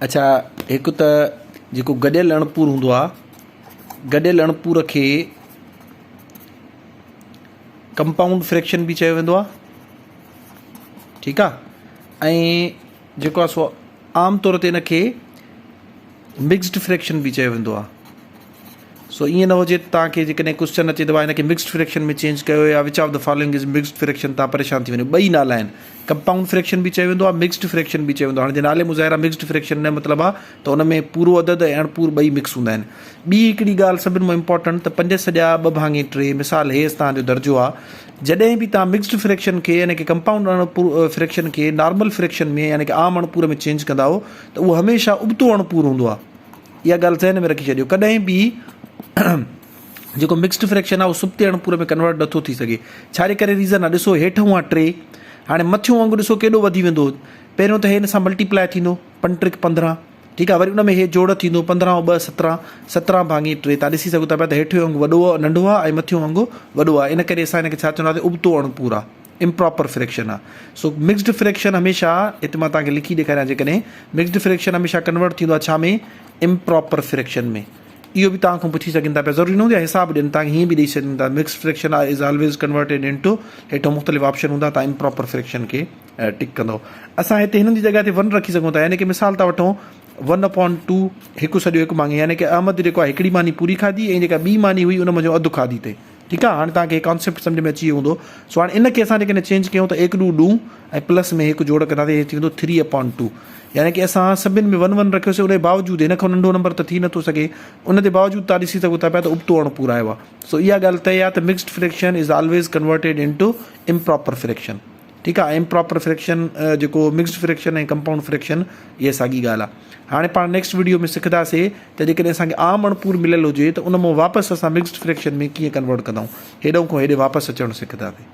اڇا هڪ ته جيڪو گڏيل اڻپور هوندو آ گڏيل اڻپور کي ڪمپائونڊ فريڪشن به چيو ويندو آ ٺيڪ آ ۽ جيڪو آ سو عام طور تي ان کي مڪسڊ فريڪشن به چيو ويندو آ سو ائين نه هجي ته توهان کي جيڪڏهن ڪوسچن اچي ته ڀاء هن کي مڪسڊ فريڪشن ۾ چينج ڪيو يا which of the following is mixed fraction توهان پريشان ٿي وڃو ٻئي نالا آهن ڪمپائونڊ فريڪشن به چيو ويندو آهي مڪسڊ فريڪشن به چيو ويندو آهي هاڻي جي نالي مان ظاهر آهي مڪسڊ فريڪشن جو مطلب آهي ته ان ۾ پورو عدد ۽ اڻپور ٻئي مڪس هوندا آهن ٻي هڪڙي ڳالهه سڀن مان امپورٽنٽ ته پنج سڄا ٻه ڀاڱي ٽي مثال هي توهان جو درجو آهي جڏهن به توهان مڪسڊ فريڪشن کي يعني ڪي ڪمپائونڊ اڻپور فريڪشن کي نارمل فريڪشن ۾ يعني ڪي عام اڻپور ۾ چينج ڪندا آهيو ته اهو هميشه ابتو اڻپور هوندو آهي اها ڳالهه ذهن ۾ رکي ڇڏيو ڪڏهن به جيڪو مڪسڊ فريڪشن آهي اهو سبتي اڻپور ۾ ڪنورٽ نٿو ٿي سگهي ڇا جي ڪري ريزن آهي ڏسو هيٺ هئا ٽي هاڻي مٿيون انگ ڏسو ڪيڏو وڌي ويندو پهريون ته هي هن سان ملٽيپلائي ٿيندو پنج ٽرڪ 15 ٺيڪ آهي وري ان ۾ هي جوڙ ٿيندو 15 ٻه 17 17 ڀاڱي ٽي تان ڏسي سگهو ٿا پيا ته هيٺيون انگ وڏو ننڍو آهي ۽ مٿيون انگ وڏو آهي ان ڪري اسان هن کي ڇا چونداسين ابتو اڻپور آهي امپراپر فريڪشن آ سو مڪسڊ فريڪشن هميشه هتي مان توهان کي لکي ڏيکاريان جيڪڏهن مڪسڊ فريڪشن هميشه ڪنورٽ ٿيندو آ ڇا ۾ امپراپر فريڪشن ۾ اهو به توهان کان پڇي سگهن ٿا پيا ضروري نه هوندي آ حساب ڏين توهان کي هيئن به ڏئي سگهن ٿا mixed fraction is always converted into هيٺو مختلف آپشن هوندا توهان امپراپر فريڪشن کي ٽڪ ڪندو اسان هتي هنن جي جڳهه تي ون رکي سگهون ٿا يعني ڪي مثال ٿا وٺون ون اپون ٽو هڪ سڄو هڪ مانگي يعني ڪي احمد جيڪو آهي هڪڙي ماني پوري کاڌي ۽ جيڪا ٻي ماني هئي ان منجهو اڌ کاڌي اٿئي ٺيڪ آ هاڻي توهان کي هي ڪانسيپٽ سمجهه ۾ اچي ويو هوندو سو هاڻي ان کي اسان جيڪڏهن چينج ڪيون ته ايڪ ڏو ڏون ۽ پلس ۾ هڪ جوڙ ڪنداسين هي ٿي ويندو ٿري اپان ٽو يعني ڪي اسان سڀن ۾ ون ون رکيوسي ان جي باوجود هن کان ننڍو نمبر ته ٿي نٿو سگهي ان جي باوجود توهان ڏسي سگهو ٿا پيا ته ابتو اڻ پورو آيو آ سو اها ڳالهه طئي آ ته mixed fraction is always converted into improper fraction ٺيڪ آ امپراپر فريڪشن جيڪو مڪسڊ فريڪشن ۽ ڪمپائونڊ فريڪشن اها ساڳي ڳالهه آ هاڻي پاڻ نيڪسٽ وڊيو ۾ سکنداسي ته جيڪڏهن اسان کي عام اڻپور مليل هجي ته ان مان واپس اسان مڪسڊ فريڪشن ۾ ڪيئن ڪنورٽ ڪندائون هيڏانهن کان هيڏي واپس اچڻ سکنداسي.